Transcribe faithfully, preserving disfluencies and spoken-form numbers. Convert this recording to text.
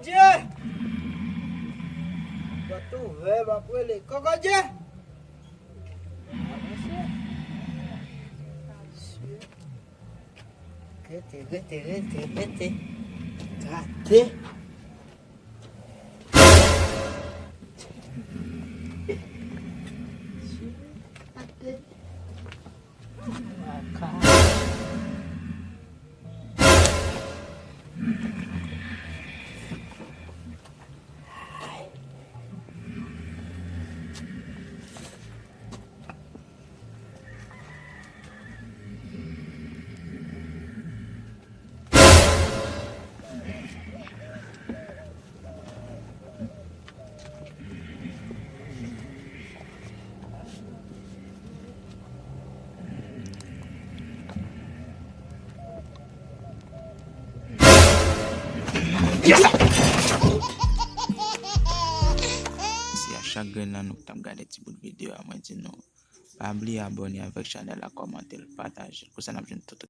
Dye! Pòt ouvè, m ap rele. Kòkòdye! Rete, rete, rete, rete. Gade. Mèsi a chak grenn nan nou ki t ap gade ti bout videyo a. Mwen di nou, pa bliye abòne avèk chanèl la, kòmante l, pataje l. Konsa n ap jwenn tout